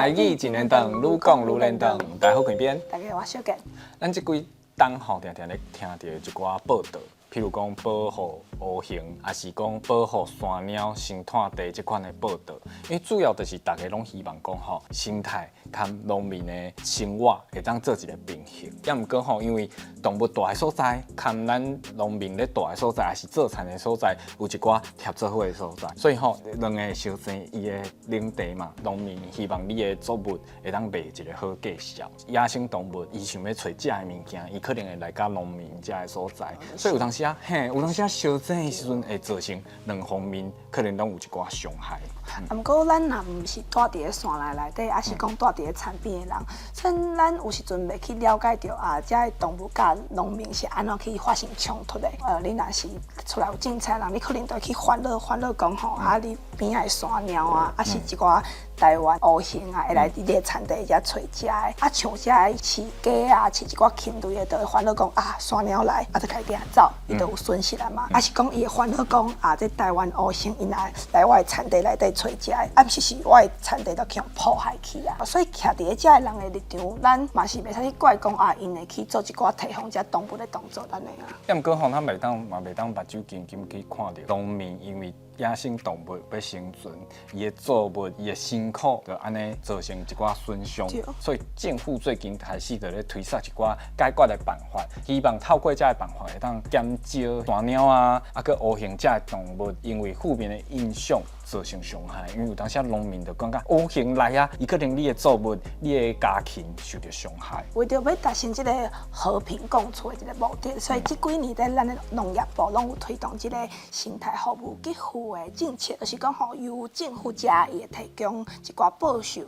台語真連長，愈講愈連長。大家好，開邊。大家好，我小傑。咱這幾冬吼，定定咧聽著一寡報道，譬如講保護烏熊，抑是講保護山貓生態地這款的報道。因為主要就是大家攏希望講吼，生態佮農民的生活會當做一個平衡。抑毋過吼，因為動物蹛的所在，佮咱農民咧蹛的所在，抑是做田的所在，有一寡疊做伙的所在，所以吼，兩个相爭伊的領地嘛，農民希望你的作物會當賣一個好價數。野生動物伊想欲揣食的物件，伊可能會來佮農民遮的所在，所以有當時啊，嘿，有當時啊，相爭的時陣會造成兩方面可能攏有一寡傷害。啊，毋過咱若毋是蹛佇咧山內內底，抑是講蹛佇咧田邊的人，所以咱有時陣袂去了解著啊，遮的動物佮農民是按怎去發生衝突的。你若是厝內有種菜的人，你可能就會去煩惱煩惱講吼，啊，你邊仔的山貓啊，抑是一寡台灣烏熊啊，會來佇你的田地遮揣食的。啊，像遮的飼雞啊，飼一寡禽類的，就會煩惱講啊，山貓來，啊，就共伊掠走，伊就有損失啊嘛。抑是講伊會煩惱講啊，這台灣烏熊𪜶來來我的田地內底揣食的，啊，毋是是我的田地都去予破壞去啊。所以徛佇咧遮的人的立場，咱嘛是袂使去怪講啊，𪜶會去做一寡提防遮動物的動作按呢啊。抑毋過吼，咱袂當嘛袂當目睭金金去看著農民因為野生動物欲生存，伊的作物、伊的辛苦，就按呢造成一寡損傷。所以政府最近開始就咧推捒一寡解決的辦法，希望透過這个辦法會當減少山貓啊，啊閣烏熊遮的動物因為負面的影響造成傷害。因為有當時農民就感覺烏熊來啊，伊可能你的作物、你的家禽受著傷害。為著欲達成這个和平共處的這个目的，所以這幾年佇咱的農業部攏有推動這个生態服務給付的政策，就是講吼，由政府遮伊會提供一寡報酬，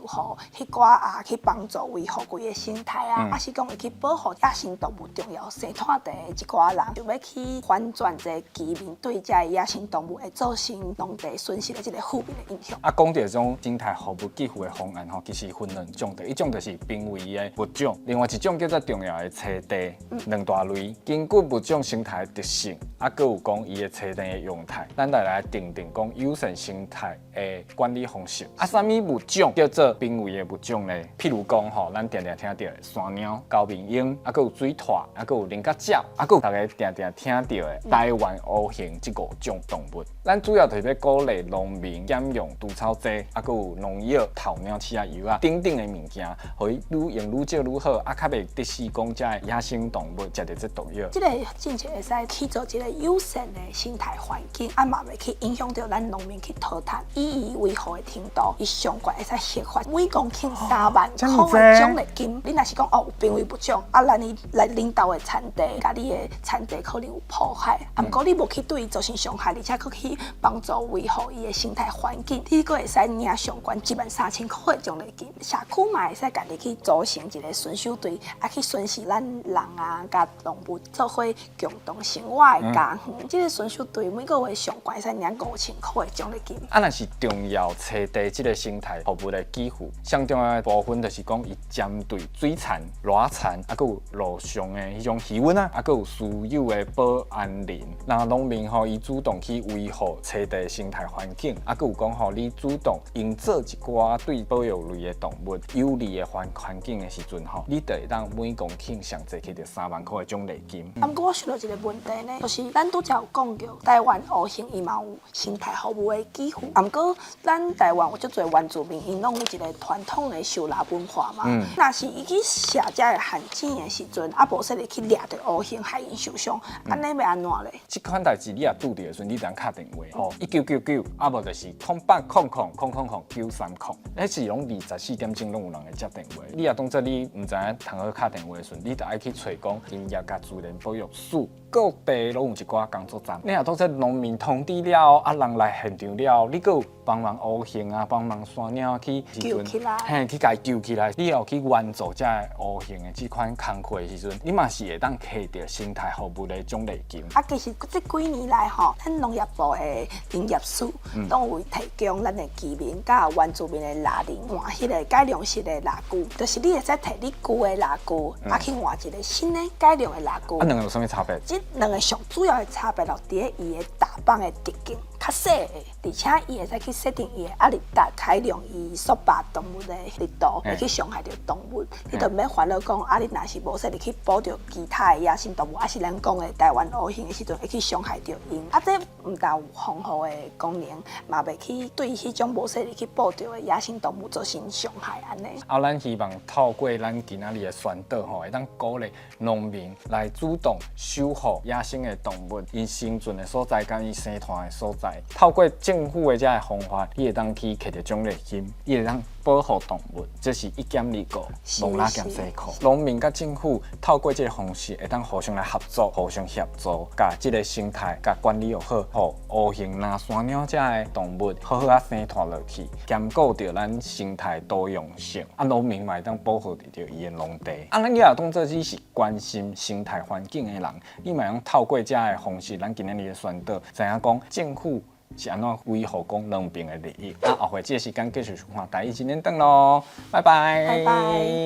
予彼寡啊去幫助維護規个生態啊，抑是講會去保護野生動物重要生態地的一寡人，就欲去反轉這个居民對遮个野生動物會造成農地損失的這个負面的影響。啊，講著這種生態服務給付的方案吼，其實分兩種，第一種就是瀕危的物種，另外一種叫做重要的棲地，兩大類。根據物種生態的特性，啊，閣有講伊的棲地的樣態，咱來定定講友善生態的管理方式。啊，啥物物種叫做瀕危的物種呢？譬如講吼，咱定定聽著的山貓、高面鷹，啊，閣有水獺，啊，閣有菱角鳥，啊，閣有大家定定聽著的台灣烏熊這五種動物。咱主要就是欲鼓勵農民減用除草劑，啊，閣有農藥、頭貓飼仔藥啊等等的物件，予伊愈用愈少愈好，啊，較袂致死講遮的野生動物食著這毒藥。這個政策會使去做一個友善的生態環境，啊嘛袂去影響著咱農民去討趁，以伊維護的程度，伊上懸會使核發每公頃3萬箍的獎勵金。你若是講哦有瀕危物種，啊，咱你來恁兜的田地，共你的田地可能有破壞，啊，毋過你無去對伊造成傷害，而且閣去幫助維護伊的生態環境，你閣會使領上懸1萬3千箍的獎勵金。社區嘛會使家己去組成一個巡守隊，啊去巡視咱人啊，佮動物做伙共同生活的家園。這个巡守隊每個月上懸會使領5000箍的獎勵金。啊，若是重要棲地這个生態服務的給付，上重要的部分就是講，伊針對水田、蚵田，啊，閣有陸上的彼種魚塭啊，啊，閣有私有的保安林，那農民吼，伊主動去維護棲地生態環境，啊，閣有講吼，你主動營造一寡對保育類的動物有利的環境的時陣吼，你就會當每公頃上濟摕著3萬箍的獎勵金。啊，毋過我想著一个問題呢，就是咱拄才有講著台灣烏熊伊嘛有生態服務的給付，啊，毋過咱台灣有足濟原住民，𪜶攏有一个傳統的狩獵文化嘛。若是伊去射遮个陷阱的時陣，啊，無小心去掠著烏熊，害𪜶受傷，按呢欲按怎咧？這款代誌你若拄著的時陣，你通敲電話吼，1999，啊無就是080000000930，彼是攏24點鐘攏有人會接電話。你若當作你毋知影通好敲電話的時陣，你就愛去揣講林業佮自然保育署，各地攏有一寡工作站。你若當作農民通知了後，啊人來現場了後，你閣有幫忙烏熊啊，幫忙山貓去救起來，嘿，去共伊救起來。你有去援助遮个烏熊的這款工課的時陣，你嘛是會當摕著生態服務的獎勵金。啊，其實這幾年來吼，咱農業部的林業署攏有提供咱的居民佮原住民的獵人換彼个改良式的獵具，就是你會使摕你舊的獵具，啊去換一个新的改良的獵具。啊，兩个有啥物差別？這兩个上主要的差別就佇咧伊的打棒的直徑。較細的，而且伊會使去設定伊的壓力大，改良伊束縛動物的力度，會去傷害著動物。你就毋免煩惱講，啊，你若是無細膩去捕著其他的野生動物，抑是咱講的台灣鼯熊的時陣，會去傷害著𪜶。啊，這毋但有防護的功能，嘛袂去對彼種無細膩去捕著的野生動物造成傷害按呢。啊，咱希望透過咱今仔日的宣導吼，會當鼓勵農民來主動守護野生的動物，𪜶生存的所在，佮𪜶生湠的所在。透過政府的這个方法，你會當去揢著獎勵金，你會當保護動物，這是一兼二顧，戇蜊兼西褲。農民佮政府透過這个方式，會當互相來合作，互相協助，共這个生態共管理好，予鼯熊、藍山貓這个動物好好仔生湠落去，兼顧著咱生態多樣性。啊，農民嘛會當保護著伊的農地。啊，咱若當做你是關心生態環境的人，你嘛會當透過這个方式，咱今仔日的宣導，知影講政府是按怎維護講兩邊的利益。啊，後回這个時間繼續收看台語真連轉囉，拜拜。拜拜。